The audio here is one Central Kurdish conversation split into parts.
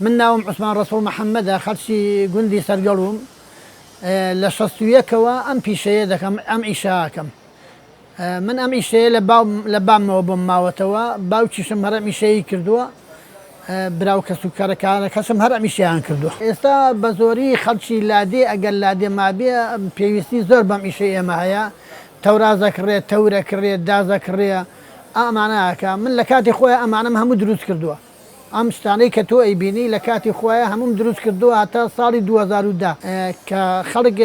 من ناوم عوسمان ڕەسوڵ محەمەدە، خەڵکی گوندی سەرگەڵووم، لە 61ەوە ئەم پیشەیە دەکەم، ئەم ئیشە ئەکەم. من ئەم ئیشەیە لە باو لە بامەوە بۆم ماوەتەوە، باوکیشم هەر ئەم ئیشەی کردووە، برا و کەسوکارەکانەکەشم هەر ئەم ئیشەیان کردووە. ئێستا بە زۆری خەڵکی لادێ ئەگەر لادێ مابێ پێویستی زۆر بەم ئیشەی ئێمە هەیە، تەوراز ئەکڕێ، تەور ئەکڕێ، داز ئەکڕێ، ئەمانە ئەکا. من لە کاتی خۆیا ئەمانەم هەموو دروست کردووە. ئەم شتانەی کە تۆ ئەیبینی لە کاتی خۆیا هەمووم دروست کردووە هەتا ساڵی 2010 کە خەڵک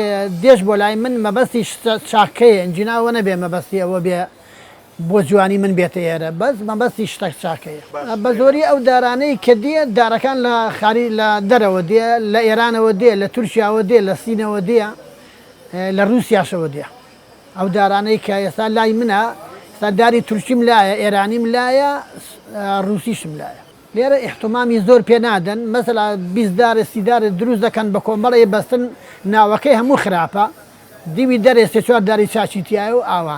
دێش بۆ لای من مەبەستی شتە چاکەیە ئینجینا ئەوە نەبێ مەبەستی ئەوە بێ بۆ جوانی من بێتە ئێرە بەس مەبەستی شتە چاکەیە. بە زۆری ئەو دارانەی کە دێ دارەکان لە خاری لە دەرەوە دێ لە ئێرانەوە دێ لە تورکیاوە دێ لە سینەوە دێ لە رووسیاشەوە دێ. ئەو دارانەی کە ئێستا لای منە، ئێستا داری تورکیم لایە، ئێرانیم لایە، ڕووسیشم لایە. لێرە ئیحتمامی زۆر پێ نادەن، مەسەلا 20 دارێ 30 دارێ دروست دەکەن بە کۆمەڵێ بەستن، ناوەکەی هەموو خراپە، دیوی دەرێ سێ چوار داری چاکی تیایە و ئاوا،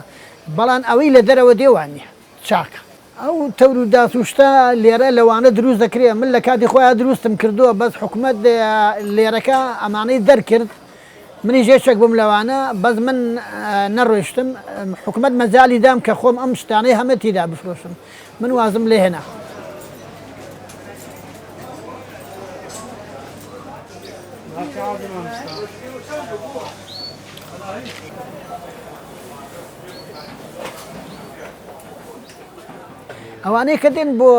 بەڵام ئەوەی لە دەرەوە دێ وا نییە، چاکە. ئەو تەور و داس و شتە لێرە لەوانە دروست دەکرێ، من لە کاتی خۆیا دروستم کردووە، بەس حکومەت لێرەکە ئەمانەی دەرکرد، منیش یەکێک بووم لەوانە، بەس من نەڕۆیشتم، حکومەت مەجالی دام کە خۆم ئەم شتانەی هەمە تیدا بفرۆشم، من وازم لێ هێنا. ئەوانەی کە دێن بۆ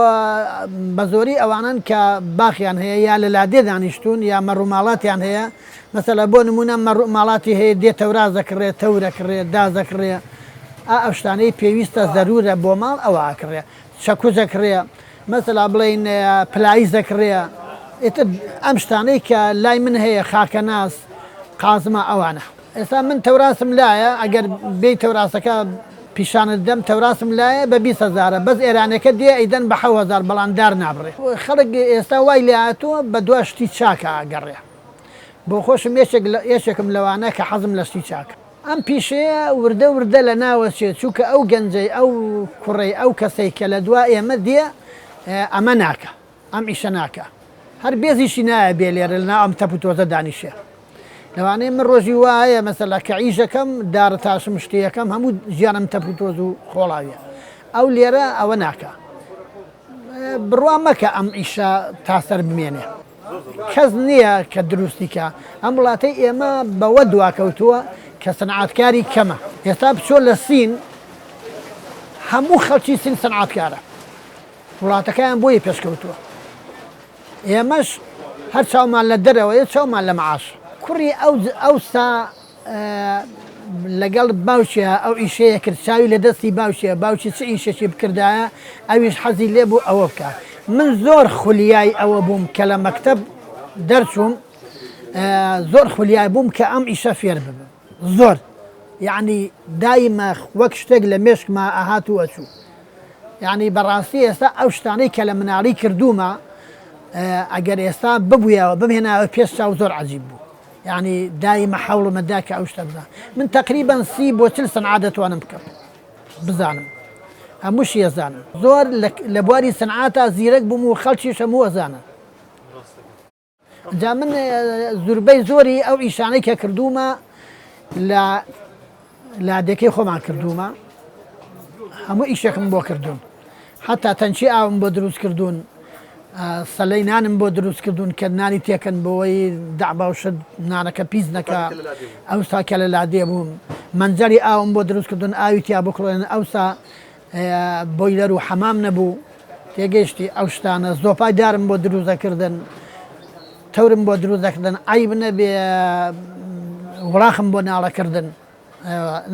بەزۆری ئەوانەن کە باخیان هەیە یا لە لادێ دانیشتوون یا مەڕوماڵاتیان هەیە مەسەلە بۆ نمونە مەڕوماڵاتی هەیە دێ تەوراز دەکڕێ تەور ئەکڕێ داس دەکڕێ ئا ئەو شتانەی پێویستە زەرورە بۆ ماڵ ئەوە ئەکڕێ چەکوچ ئەکڕێ مەسەلا بڵێین پلایز ئەکڕێ ئیتر ئەم شتانەی کە لای من هەیە خاکەناس قازمە ئەوانە. ئێستا من تەوراسم لایە ئەگەر بێی تەوراسەکە پیشانت دەم تەوراسم لایە بە 20 هەزارە بەس ئێرانەکە دێ ئەیدەن بە حەو هەزار بەڵام دار نابڕێ خەڵک ئێستا وای لێ هاتووە بە دوا شتی چاکە ئەگەڕێ بۆ خۆشم یەکێک لە یەکێکم لەوانە کە حەزم لە شتی چاکە. ئەم پیشەیە وردە وردە لە ناوەچێ چونکە ئەو گەنجەی ئەو کوڕەی ئەو کەسەی کە لە دوا ئێمە دێ ئەمە ناکا. ئەم ئیشە ناکا هەر بێزیشی نایە بێ لێرە لەناو ئەم تەپ و تۆزە دانیشێ لەوانەیە من ڕۆژی وا هەیە مەسەلا کە ئیشەکەم دارە تاشم شتەکەم هەموو ژیانم تەپ و تۆز و خۆڵاویە ئەو لێرە ئەوە ناکا بڕوا مەکە ئەم ئیشە تاسەر بمێنێ کەس نییە کە دروستی کە ئەم وڵاتەی ئێمە بەوە دواکەوتووە کە سنعاتکاری کەمە ئێستا بچۆ لە سین هەموو خەڵکی سین سنعاتکارە وڵاتەکەیان بۆیە پێشکەوتووە ئێمەش هەر چاومان لە دەرەوەیە چاومان لە معاش. کوڕی ئەو ئەوسا لەگەڵ باوکیا ئەو ئیشەیە کرد چاوی لە دەستی باوکیە باوکی چ ئیشێکی بکردایە ئەویش حەزی لێ بوو ئەوە بکە من زۆر خولیای ئەوە بووم کە لە مەکتەب دەرچووم زۆر خولیای بووم کە ئەم ئیشە فێر ببم زۆر یعنی دایمە وەک شتێک لە مێشکما ئەهات و ئەچوو یانی بەڕاستی ئێستا ئەو شتانەی کە لە مناڵی کردوومە ئەگەر ئێستا ببوویەوە بمهێناوە پێش چاو زۆر عجیب بوو یعنی دایمە حەوڵمەدا کە ئەو شتە بزان من تقریبا سی بۆ چل سنعا دەتوانم بکەم بزانم هەمووشی ئەزانم زۆر لە بواری سنعاتا زیرەک بووم و خەڵکیش هەموو ئەزانن. جا من زوربەی زۆری ئەو ئیشانەی کە کردوومە لە لادێکەی خۆمان کردوومە هەموو ئیشێکم بۆ کردوون حتا تەنچی ئاوم بۆ دروست کردوون سەلەی نانم بۆ دروست کردوون کە نانی تێکەن بۆی دەعبا و شت نانەکە پیس نەکە ئەوسا کە لە لادێ بووم مەنجەری ئاوم بۆ دروست کردوون ئاوی تیا بکڵێن ئەوسا بۆیلەر و حەمام نەبوو تێگەیشتی ئەو شتانە زۆپای دارم بۆ دروست دەکردن تەورم بۆ دروست دەکردن عیب نەبێ وڵاخم بۆ ناڵەکردن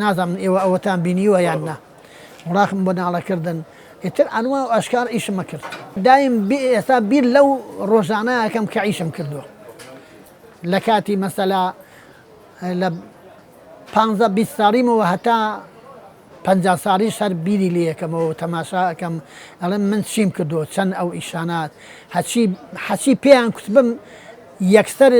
نازانم ئێوە ئەوەتان بینیوە یان نا وڵاخم بۆ ناڵەکردن ئیتر ئەنوا و ئەشکار ئیشمە کرد دایم ئێستا بیر لەو ڕۆژانە ئەکەم کە ئیشم کردووە لە کاتی مەسەلا لە پانزە 20 ساڵیمەوە هەتا 50 ساڵیش هەر بیری لێ ئەکەمەوە و تەماشا ئەکەم ئەڵێم من چیم کردووە چەند ئەو ئیشانە هەچی هەچی پێیان کوتبم یەکسەر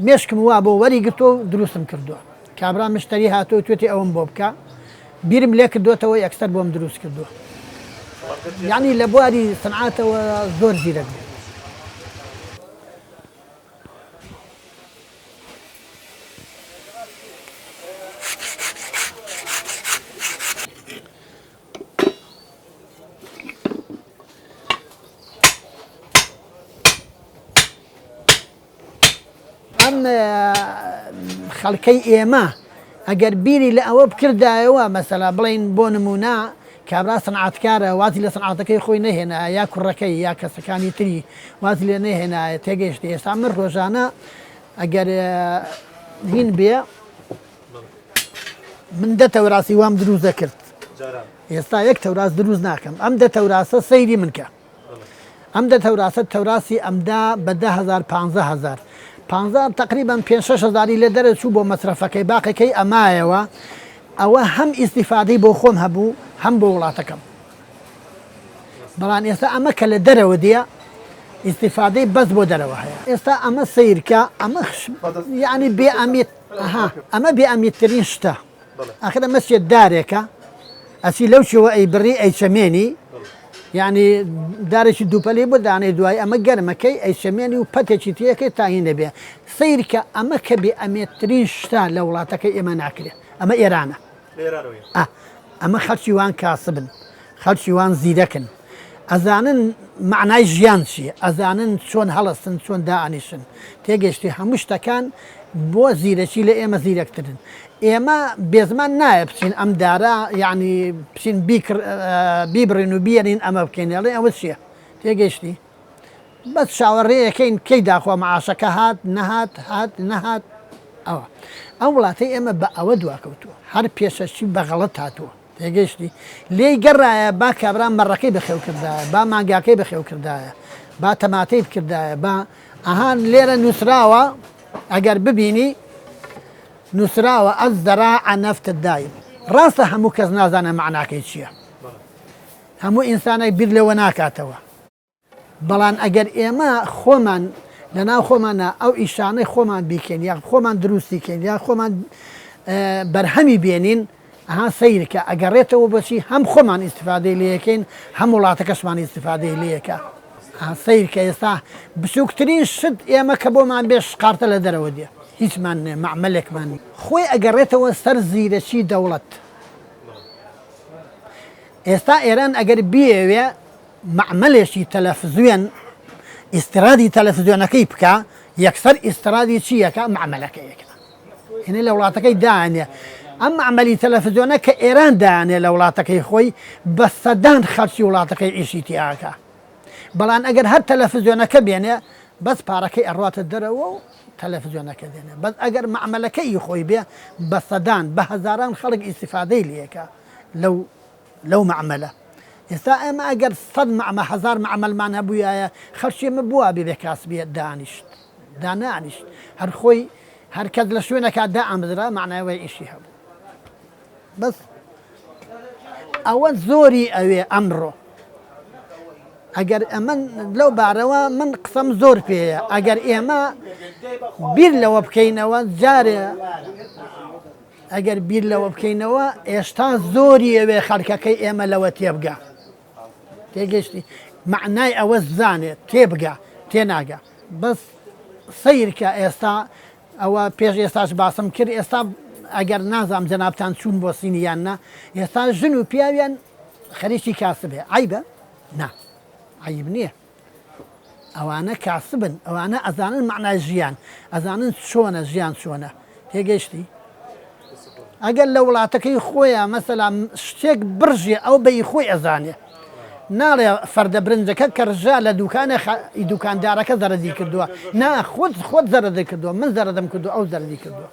مێشکم وا بۆ وەری گرتووە و دروستم کردووە کابرا مشتەری هاتووە توێتی ئەوەم بۆ بکە بیرم لێ کردوێتەوە یەکسەر بۆم دروست کردووە یعنی لە بواری سنعاتەوە زۆر زیرەک بوو. خەڵکەی ئێمە ئەگەر بیری لە ئەوە بکردایەوە مەسەلا بڵێین بۆ نموونە کابرا سنعاتکارە وازی لە سنعاتەکەی خۆی نەهێنایە یا کوڕەکەی یا کەسەکانی تری وازی لێ نەهێنایە تێگەیشتی ئێستا من ڕۆژانە ئەگەر هین بێ من دە تەوراسی وام دروست دەکرد ئێستا یەک تەوراس دروست ناکەم ئەم دە تەوراسە سەیری من کە ئەم دە تەوراسە تەوراسی ئەمدا بە 10هزار 15هزار پ تقریبا پێ هزاری لێ دەرەچوو بۆ مەسرەفەکەی باقەکەی ئەمایەوە ئەوە هەم ئیسیفادەی بۆ خۆم هەبوو هەم بۆ وڵاتەکەم بەڵام ئێستا ئەمە کە لە دەرەوە دێ ئیسیفادەی بەس بۆ دەرەوە هەیە ئێستا ئەمە سیرکە ئەمە یعنی بێ ئەمیت ئەمە بێ ئەمیتترین شتە ئاخر ئەمە چیە دارێکە ئەچی لەو چێوە ئەی بڕی ئەی چەمێنی یعنی دارێکی دووپەلی بۆ دانێ دوای ئەمە گەرمەکەی ئەی چەمێنی و پەتێکی تێەکەی تاهین دەبێ سیرکە ئەمە کە بێ ئەمێتترین شتە لە وڵاتەکەی ئێمە ناکرێت ئەمە ئێرانە ئەمە خەڵکی وان کاسبن خەڵکی وان زیرەکن ئەزانن مەعنای ژیان چیە ئەزانن چۆن هەڵەستن چۆن دائەنیشن تێگەشتی هەموو شتەکان بۆ زیرەکی لە ئێمە زیرەکترن ئێمە بێزمان نایە بچین ئەم دارە یعنی بچین بیبڕین و بیێنین ئەمە بکەین ئەڵێ ئەوە چییە تێگەشتی بەس چاوەڕێیەکەین کەی داخوا معاشەکە هات نەهات هات نەهات ئەوە ئەم وڵاتەی ئێمە بە ئەوە دواکەوتووە هەر پێشەکی بە غەڵەت هاتووە تێگەیشتی لێی گەڕایە با کابرا مەڕەکەی بەخێو کردایە با مانگاکەی بەخێو کردایە با تەماتەی بکردایە با ئەها لێرە نووسراوە ئەگەر ببینی نووسراوە ئەز زەراعە نەفت دایم ڕاستە هەموو کەس نازانە معناکەی چییە هەموو ئینسانێک بیر لەوە ناکاتەوە بەڵام ئەگەر ئێمە خۆمان لەناو خۆمانا ئەو ئیشانەی خۆمان بیکەین یا خۆمان دروستی کەین یا خۆمان بەرهەمی بێنین ئەها سەیرکە ئەگەڕێتەوە بۆچی هەم خۆمان ئیسیفادەی لەکەین هەم وڵاتەکەشمان ئیسیفادەی لەکە سەیرکە ئێستا بچووکترین شت ئێمە کە بۆمان بێ شقارتە لە دەرەوە دێ هیچمان نێ مەعمەلێکمان خۆی ئەگەڕێتەوە سەر زیرەکی دەوڵەت ئێستا ئێران ئەگەر بیەوێ مەعمەلێکی تەلەفزوێن ئیسترادی تەلەفزیۆنەکەی بکا یەکسەر ئیسترادی چی یەکا مەعمەلەکەی یەکا هێنێ لە وڵاتەکەی دانێ ئەم مەعمەلی تەلەفزیۆنە کە ئێران دانێ لە وڵاتەکەی خۆی بە سەدان خەڵکی وڵاتەکەی ئیشی تیاکە بەڵام ئەگەر هەر تەلەفزیۆنەکە بێنێ بەس پارەکەی ئەڕاتە دەرەوە و تەلەفزیۆنەکە دێنێ بەس ئەگەر مەعمەلەکە ئی خۆی بێ بە سەدان بە هەزاران خەڵک ئیسیفادەی لەکە لەو لەو مەعمەلە. ئێستا ئێمە ئەگەر سەد مەعمە هەزار مەعمەلمان هەبوویایە خەڵکی ئێمە بوا بێ بێ کاسبیە دانیشت دانانیشت هەر خۆی هەر کەس لە شوێنەکە دائەمزرا مەعنای وەی ئیشی هەبوو بەس ئەوە زۆری ئەوێ ئەمڕۆ ئەگەر ئەمن لەو بارەوە من قسەم زۆر پێیە ئەگەر ئێمە بیر لەوە بکەینەوە جارێ ئەگەر بیر لەوە بکەینەوە ئێشتا زۆری ئەوێ خەڵکەکەی ئێمە لەوە تێبگا تێگەشتی معنای ئەوە زانێت تێبگا تێناگا بەس سیرکە ئێستا ئەوە پێش ئێستاش باسم کرد ئێستا ئەگەر نازام جەنابتان چوون بۆ سینی یان نا ئێستا ژن و پیاویان خەریکی کاسبێ عیبە نا عیب نییە ئەوانە کاسبن ئەوانە ئەزانن مەعنای ژیان ئەزانن چۆنە ژیان چۆنە تێگەشتی ئەگەر لە وڵاتەکەی خۆیان مەسەلا شتێک بڕژێ ئەو بەی خۆی ئەزانێ ناڵێ فەردە برنجەکە کە ڕژا لە دوکانە دوکاندارەکە زەرەدی کردووە نا خۆت خۆت زەرەدی کردووە من زەرەدم کردو ئەو زەرەدی کردووە.